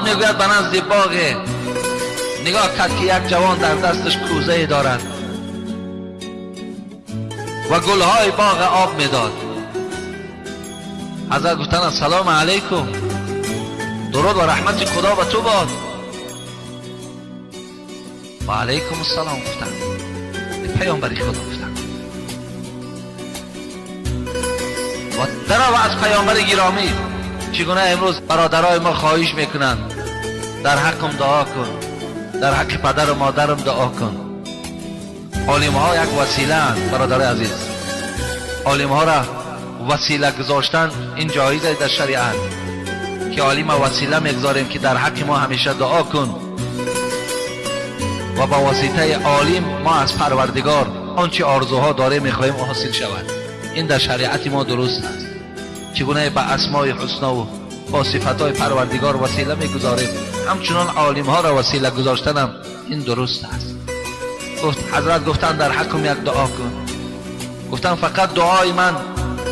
میگوید به نزد باغ نگاه کرد که یک جوان در دستش کوزه دارد و گلهای باغ آب میداد. حضرت گفتن السلام علیکم، درود و رحمت خدا به تو باد. و علیکم السلام گفتن. پیامبر خدا گفتن و درو از پیامبر گرامی. چگونه امروز برادرای ما خواهش میکنند در حقم دعا کن، در حق پدر و مادرم دعا کن. عالم ها یک وسیله اند برادر عزیز. عالم ها را وسیله گذاشتن این جایز در شریعت که عالم وسیله میگذاریم که در حق ما همیشه دعا کن و با واسطه عالم ما از پروردگار آنچه آرزوها داره میخواهیم حاصل شود. این در شریعت ما درست است. چگونه به اسمای حسنا و با صفتهای پروردگار وسیله میگذاریم، همچنان عالم ها را وسیله گذاشتنم این درست است. گفت حضرت گفتن در حقم یک دعا کن. گفتن فقط دعای من،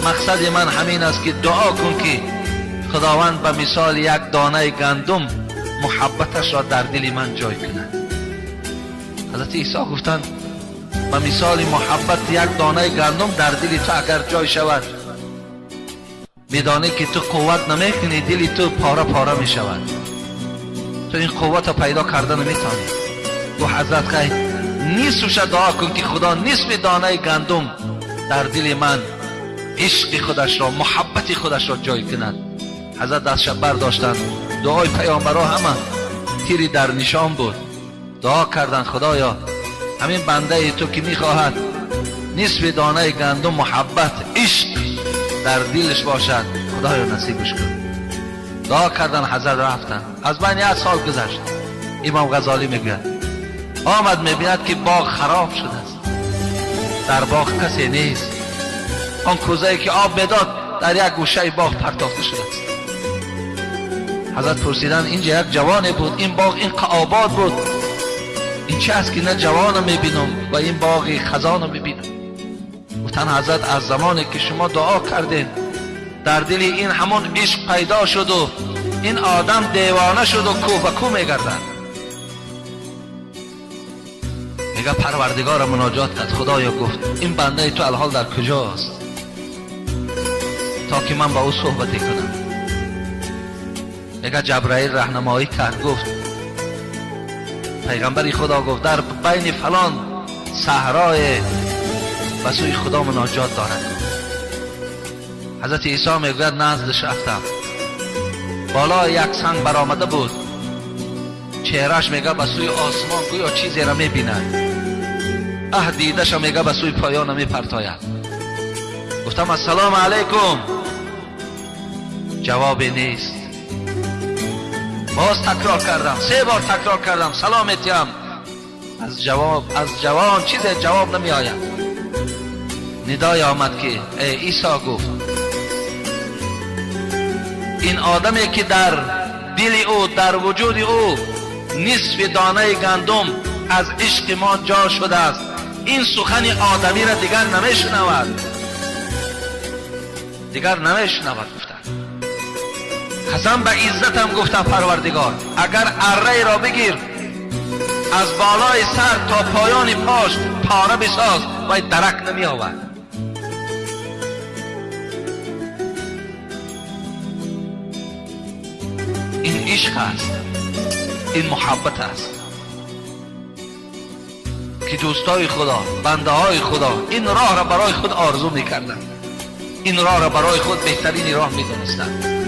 مقصد من همین است که دعا کن که خداوند به مثال یک دانه گندم محبتش را در دل من جای کند. حضرت عیسی گفتند به مثال محبت یک دانه گندم در دل تو اگر جای شود، میدانی که تو قوت نمیکنی، دل تو پاره پاره می شود، تو این قوت را پیدا کرده نمیتونی. گفت حضرت خیر نصفش دعا کن که خدا نصف دانه گندم در دل من عشق خودش را، محبت خودش را جای کند. حضرت دستش برداشتند، دعای پیامبرا همه تیری در نشان بود. دعا کردن خدایا همین بنده تو که میخواهد نصف دانه گندم محبت عشق در دلش باشد، خدایا نصیبش کن. دعا کردن، حضرت رفتن. از بین یک سال گذشت. امام غزالی میگوید آمد میبیند که باغ خراب شده است، در باغ کسی نیست. آن کوزه‌ای که آب میداد در یک گوشه باغ پرتافته شده است. حضرت پرسیدن اینجا یک جوانی بود، این باغ این آباد بود، این چه است که نه جوان میبینم و این باغ خزان میبینم؟ گفتن حضرت از زمانی که شما دعا کردین در دل این همون عشق پیدا شد و این آدم دیوانه شد و کوه به کوه میگردد. میگه پروردگار مناجات کرد، خدایا گفت این بنده تو الحال در کجاست تا که من با او صحبتی کنم؟ میگه جبرائیل راهنمایی کرد، گفت پیغمبر خدا گفت در بین فلان صحرای به سوی خدا مناجات دارد. حضرت عیسی میگوید نزدش رفتم، بالا یک سنگ برآمده بود، چهرهش میگه به سوی آسمان گویا چیزی را میبیند، اه دیدش میگه به سوی پایان میپرتاید. گفتم السلام علیکم، جوابی نیست. باز تکرار کردم، 3 بار تکرار کردم سلامتیم، از جوان چیزی جواب نمی آید. ندای آمد که ای عیسی، گفت این آدمی که در دل او، در وجود او نصف دانه گندم از عشق ما جا شده است، این سخن آدمی را دیگر نمیشنود، دیگر نمیشنود. گفتن قسم به عزتم گفتم پروردگار اگر اره را بگیر از بالای سر تا پایان پاش پاره بساز و درک نمی آورد. این عشق است، این محبت است که دوستای خدا، بنده های خدا این راه را برای خود آرزو میکردند، این راه را برای خود بهترین راه میدانستند.